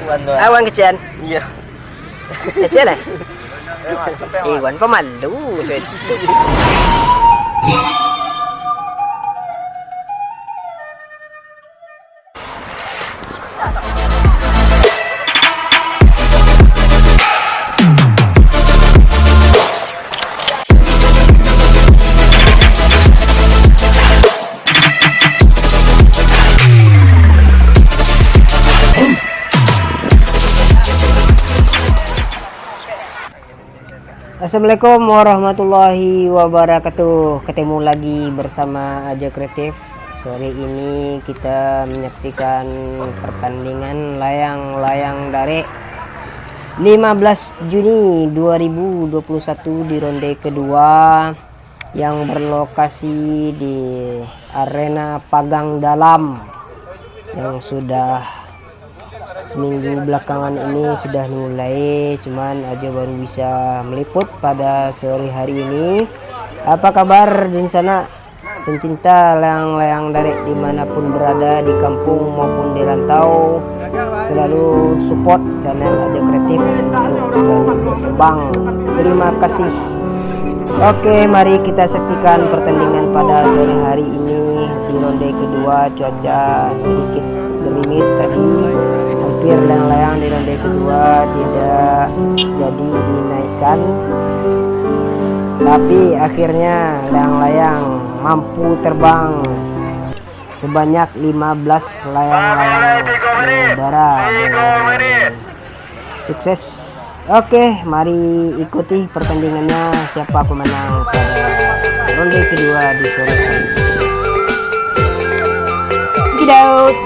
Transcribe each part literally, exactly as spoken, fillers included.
Awan kecil. Iya. Kecil lah. Iwan pemalu. Assalamualaikum warahmatullahi wabarakatuh. Ketemu lagi bersama Ajo Kreatif. Sore ini kita menyaksikan pertandingan layang-layang darek lima belas Juni dua ribu dua puluh satu di ronde kedua yang berlokasi di Arena Pagang Dalam yang sudah seminggu belakangan ini sudah dimulai, cuman Ajo baru bisa meliput pada sore hari ini. Apa kabar di sana, pencinta layang-layang darek dimanapun berada, di kampung maupun di rantau? Selalu support channel Ajo Kreatif untuk selalu berkembang. Terima kasih. Oke, mari kita saksikan pertandingan pada sore hari ini. Di ronde kedua, cuaca sedikit gerimis tadi, hampir layang-layang di ronde kedua tidak jadi dinaikkan, tapi akhirnya layang-layang mampu terbang sebanyak lima belas layang-layang mengudara dengan sukses. Oke, mari ikuti pertandingannya, siapa pemenang pada ronde kedua di sore hari. Check it out.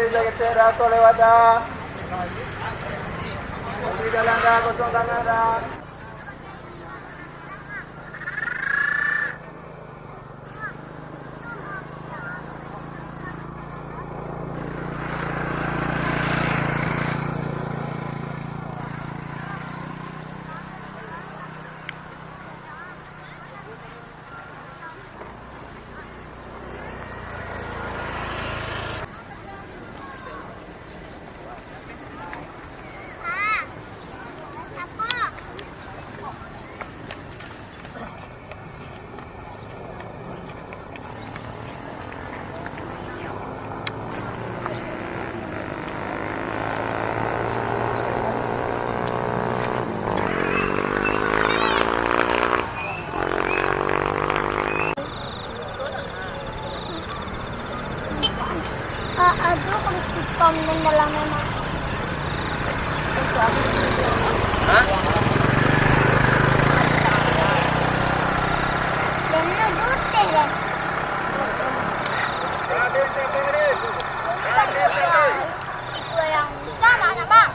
Jaga geser, atau lewat dah. Kunci jalan dah, kosong tangan dah. Ah, aduh, kalau tukang dan dalam memang. Hah? Dan lu dutih, ya. Itu yang bisa, mana, Bang?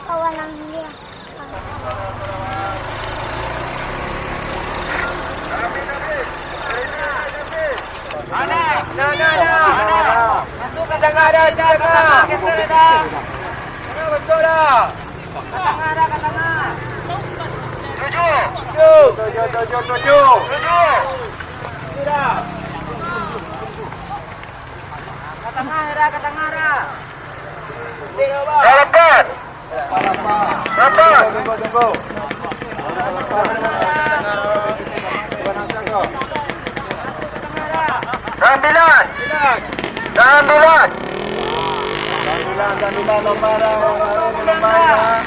Kawan yang dia. Nah, nah, nah. Masuk ka tangah dah, ka tangah. Geser dah. Nah, masuk dah. Ka tangah dah, ka tangah. Tujuh. Tujuh. Tujuh, tujuh, tujuh, tujuh. Tujuh. Sudah. Ka tangah dah, ka tangah dah. Lapan. Lapan. Sambilan. Sambilan. Sambilan, sambilan, lomba dah, lomba dah, lomba dah.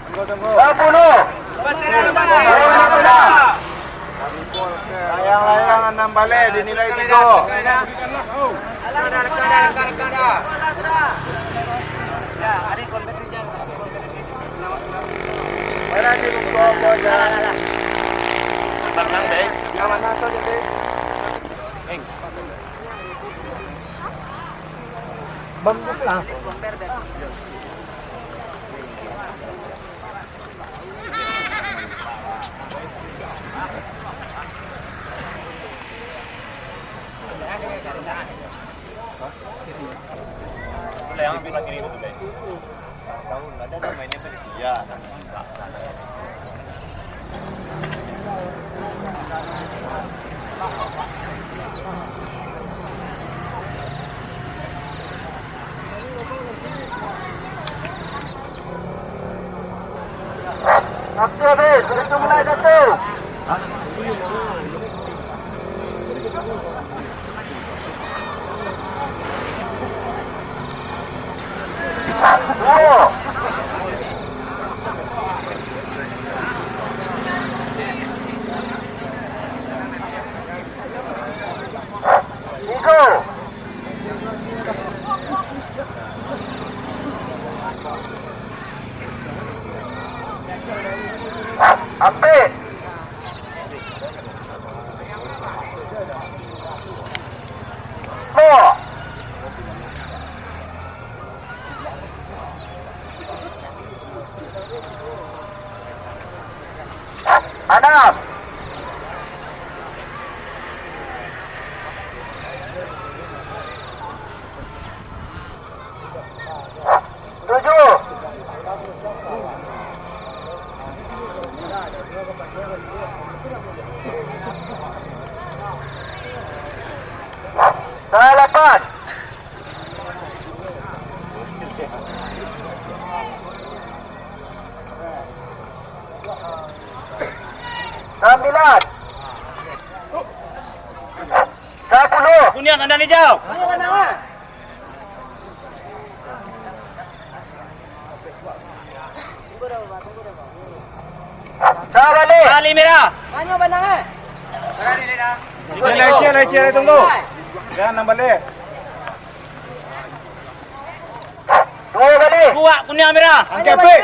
Tunggu, tunggu. Sepuluh. Layang-layang anam baleh, dinilai tigo. Mana di muka apa, Jack? Tenang, Dek. Yang mana tu, Jack? Bang, buka lah. Waktu habis, itu mulai jatuh. Duo. Tigo. Ampek. Limo. Anam. Tujuh. Salapan. Sambilan. Sapuluh. Kuniang, kandang hijau. Sabalik. Tali merah. Banyak bandang, eh? Berani, Lina. Ciek lai, ciek lai, ciek lai, tunggu. Jan nan baleh. Dua baleh. Buak kuniang merah. Angkek, Pik.